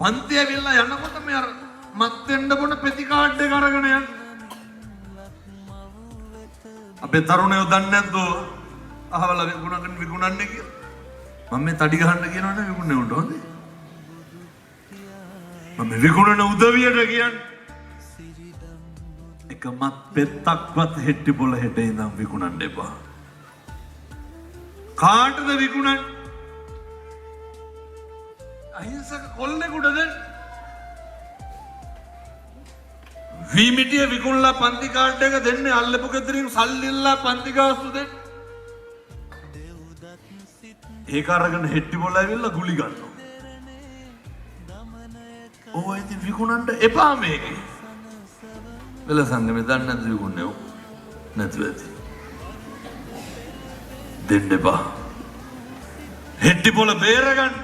පන්ති ඇවිල්ලා යනකොට මේ අර මත් වෙන්න බොන පෙති කාඩ් එක අරගෙන යන්න. අපේ තරුණයෝ දන්නේ නැද්ද අහවල විකුණගෙන විකුණන්නේ කියලා? මම මේ තඩි ගහන්න කියනවනේ විකුණන්නේ උන්ට හොඳේ. මම මේ විකුණන උදවියට කියන්නේ. එක මත් පෙත්තක්වත් හෙට්ටි පොළ හෙට ඉඳන් විකුණන්න එපා. කාටද විකුණන්නේ? අහිංසක කොල්ලෙකුට දෙන්න. වීමිටිය විකුණලා පන්ති කාඩ් එක දෙන්නේ, අල්ලපු ගෙදරින් සල්ලි ඉල්ලා පන්ති ගාස්තු දෙන්න. ඒක අරගෙන හෙට්ටි පොළ ඇවිල්ලා ගුලි ගන්නවා. ඔව්, ඉතින් විකුණන්න එපා මේකේ. වෙල සංගමේ දන්නේ නැද්ද විකුණන්නේ? ඔව්. නැතුව ඇති. දෙන්න එපා. හෙට්ටි පොළ බේරගන්න.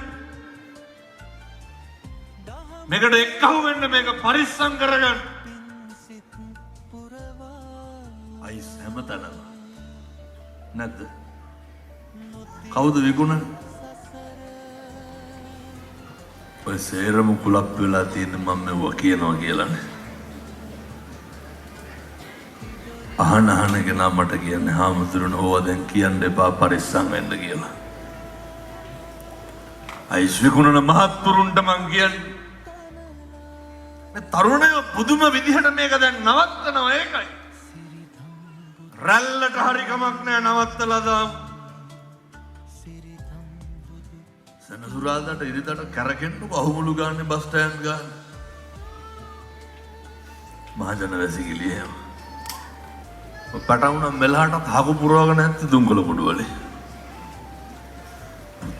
මේකට එක්කහු වෙන්න, මේක පරිස්සම් කරගන්න. අයිස් හැමතැනම. නැද්ද? කවුද විකුණන්නේ? ඔය සේරම කුලප් වෙලා තියෙන මම මෙව්වා කියනවා කියලානේ. අහන අහන කෙනා මට කියන්නේ හාමුදුරනේ ඕවා දැන් කියන්න එපා පරිස්සම් වෙන්න කියලා. අයිස් විකුණන මහත්තුරුන්ට මං කියන්නේ මේ තරුණයෝ පුදුම විදිහට මේක දැන් නවත්තනවා ඒකයි. රැල්ලට හරි කමක් නෑ නවත්තලා දාමු. සෙනසුරාදාට ඉරිදාට කැරකෙන්න අහුමුළු ගානේ බස් ස්ටෑන්ඩ් ගානේ. මහජන වැසිකිළිය එහෙම. පැටවුණා මෙලහටත් හකු පුරවගෙන ඇත්තේ දුම්කොළ කුඩු වලේ.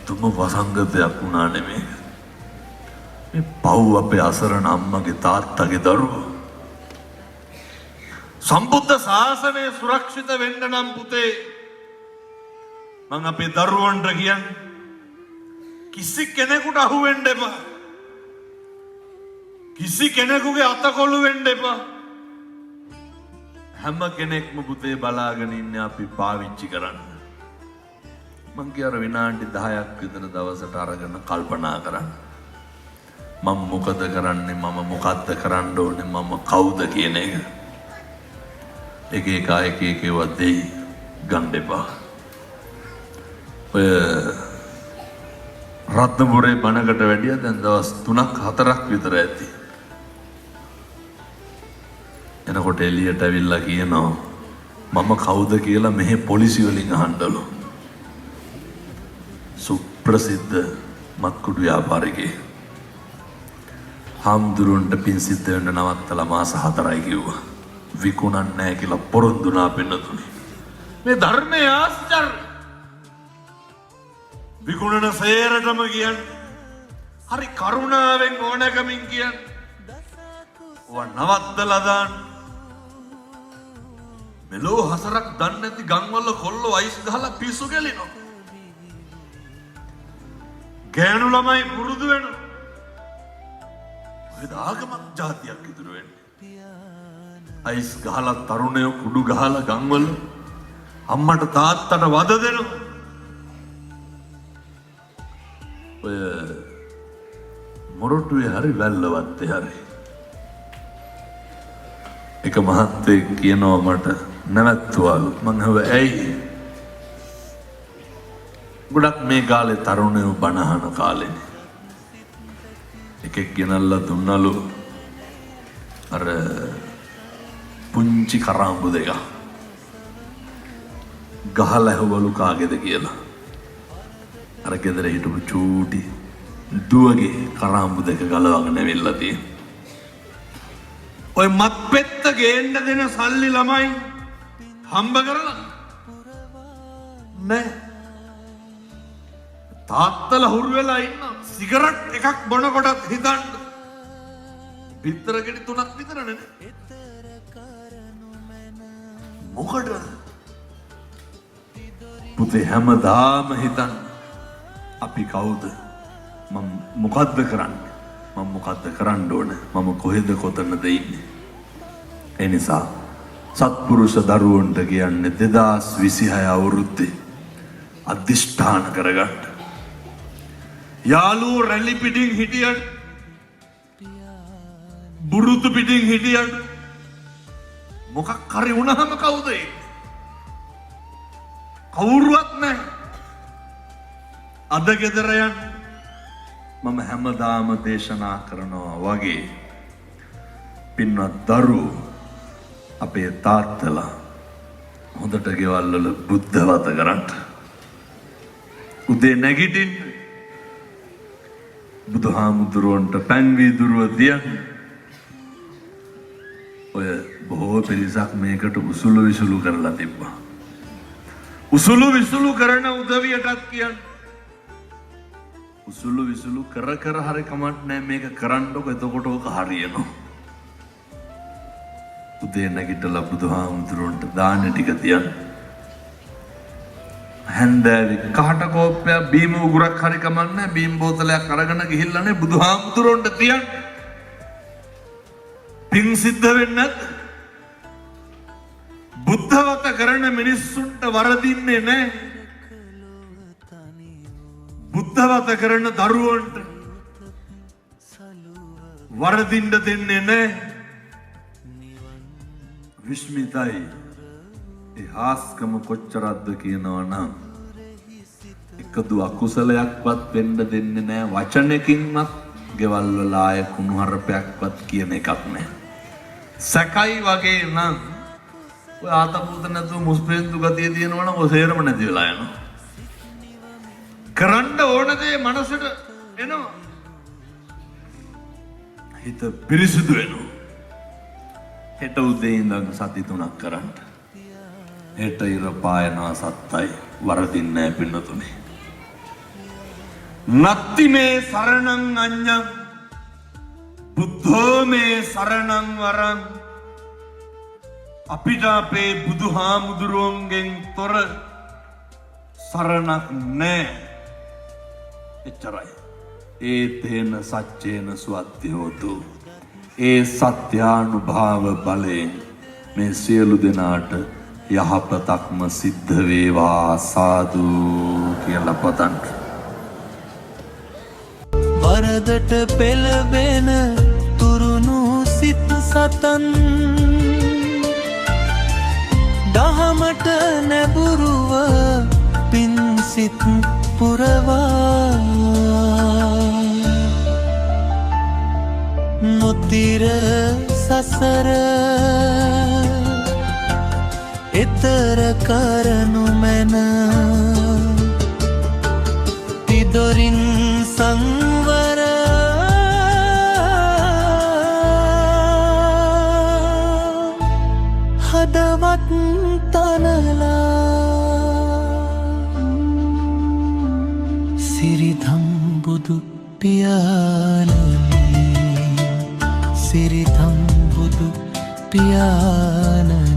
පුදුම වසංගතයක් වුණානේ මේක. මේ පව් අපේ අසරණ අම්මගේ තාත්තගේ දරුවෝ. සම්බුද්ධ ශාසනය සුරක්ෂිත වෙන්න නම් පුතේ මං අපේ දරුවන්ට කියන්නේ කිසි කෙනෙකුට අහු වෙන්න එපා. කිසි කෙනෙකුගේ අතකොළු වෙන්න එපා. හැම කෙනෙක්ම පුතේ බලාගෙන ඉන්නේ අපි පාවිච්චි කරන්න. මං කිය අර විනාඩි 10ක් විතර දවසට අරගෙන කල්පනා කරන්න. මම මොකද කරන්නේ, මම මොකද්ද කරන්න ඕනේ, මම කවුද කියන එක. එක එක එක එක ඒවා දෙයි ගන්න එපා. ඔය රත්නපුරේ බණකට වැඩිය දැන් දවස් 3ක් 4ක් විතර ඇති. එනකොට එළියට ඇවිල්ලා කියනවා මම කවුද කියලා මෙහෙ පොලිසි වලින් අහන්නලු. සුප්‍රසිද්ධ මත්කුඩු ව්‍යාපාරිකයෙක්. හාමුදුරුවන්ට පින් සිද්ධ වෙන්න නවත්තලා මාස 4යි කිව්වා. විකුණන්නේ නැහැ කියලා පොරොන්දු වුණා පින්නතුනි. මේ ධර්මයේ ආශ්චර්ය. විකුණන සේරටම කියන්නේ හරි කරුණාවෙන් ඕනකමින් කියන්නේ. ඔවා නවත්තලා දාන්න. මෙලෝ හසරක් දන්නේ නැති ගම්වල කොල්ලෝ අයිස් ගහලා පිස්සු කෙලිනවා. ගෑනු ළමයි පුරුදු වෙනවා. ඔය ආගමක් ජාතියක් ඉතුරු වෙන්නේ. අයිස් ගහලා තරුණයෝ කුඩු ගහලා ගම්වල අම්මට තාත්තට වද දෙනවා. ඔය මොරටුවේ හරි වැල්ලවත්තේ හරි එක මහත්තයෙක් කියනවා මට නැවැත්තුවලු. මං ඇහුවා ඇයි? ගොඩක් මේ කාලේ තරුණයෝ බණ අහන කාලේනේ. එකෙක් ගෙනල්ලා දුන්නලු අර පුංචි කරාඹු දෙකක්. ගහලා ඇහුවලු කාගේද කියලා. අර ගෙදර හිටපු චූටි දුවගේ කරාඹු දෙක ගලවගෙන ඇවිල්ලා තියෙනවා. ඔය මත්පෙත්ත ගේන්න දෙන සල්ලි ළමයි හම්බ කරලා නෑ. තාත්තලා හුරු වෙලා ඉන්න සිගරට් එකක් බොනකොටත් හිතන්න බිත්තර ගෙඩි 3ක් විතරනේ නේ. මොකටද පුතේ හැමදාම හිතන්න අපි කවුද, මම මොකද්ද කරන්නේ, මම මොකද්ද කරන්න ඕන, මම කොහෙද කොතනද ඉන්නේ. ඒ නිසා සත්පුරුෂ දරුවන්ට කියන්නේ 2026 අවුරුද්දේ අධිෂ්ඨාන කරගන්න. යාළුවෝ රැලි පිටින් හිටියන්, බුරුතු පිටින් හිටියන්, මොකක් හරි වුණාම කවුද ඉන්නේ? කවුරුවත් නැහැ. අද ගෙදර යන්න මම හැමදාම දේශනා කරනවා වගේ පින්වත් දරුවෝ අපේ තාත්තලා හොඳට ගෙවල් වල බුද්ධ වත කරන්න. උදේ නැගිටින්න බුදුහාමුදුරුවන්ට පැන් වීදුරුව තියන්න. ඔය බොහෝ පිරිසක් මේකට උසුළු විසුළු කරලා තිබ්බා. උසුළු විසුළු කරන උදවියටත් කියන්න. උසුළු විසුළු කර කර හරි කමක් නෑ මේක කරන්නකො, එතකොට ඕක හරියනවා. උදේ නැගිටලා බුදුහාමුදුරුවන්ට දාන ටික තියන්න. හැන්දෑවේ කහට කෝප්පයක් බීම උගුරක් හරි කමන්නේ බීම් බෝතලයක් අරගෙන ගිහිල්ලානේ බුදුහාමුදුරන්ට තියන්න. පින් සිද්ධ වෙන්නේ නැද්ද? බුද්ධවත කරන මිනිස්සුන්ට වරදින්නේ නැහැ. බුද්ධවත කරන දරුවන්ට වරදින්න දෙන්නේ නැහැ. විස්මිතයි. ඒ හාස්කම කොච්චරක්ද කියනවා නම් එකදු අකුසලයක්වත් වෙන්න දෙන්නේ නැහැ. වචනකින්වත් ගෙවල් වල ආය කුණුහරුපයක්වත් කියන එකක් නැහැ. සැකයි වගේ නම් ඔය ආතපූත නැතුව මුස්පේන්තු ගතිය තියෙනවා නම් ඔය සේරම නැති වෙලා යනවා. කරන්න ඕන දේ මනසට එනවා. හිත පිරිසිදු වෙනවා. හෙට උදේ ඉඳන් සති 3ක් කරන්න. හෙට ඉර පායනවා සත්තයි, වරදින්නේ නැහැ පින්නතුනේ. නත්ති මේ සරණං අඤ්ඤං බුද්ධෝ මේ සරණං වරං. අපිට අපේ බුදුහාමුදුරුවන්ගෙන් තොර සරණක් නෑ. එච්චරයි. ඒතේන සච්චේන සුවත්ති හෝතු. ඒ සත්‍යානුභාව බලයෙන් මේ සියලු දෙනාට යහපතක්ම සිද්ධ වේවා, සාදු කියලා පතන්න. වරදට පෙළඹෙන තුරුණු සිත් සතන් දහමට නැඹුරුව පින් සිත් පුරවා නොතිර සසර එතර කරනු මැන තිදොරින් සංවර හදවත් තනලා සිරිදම් බුදු පියාණනි, සිරිදම් බුදු පියාණනි.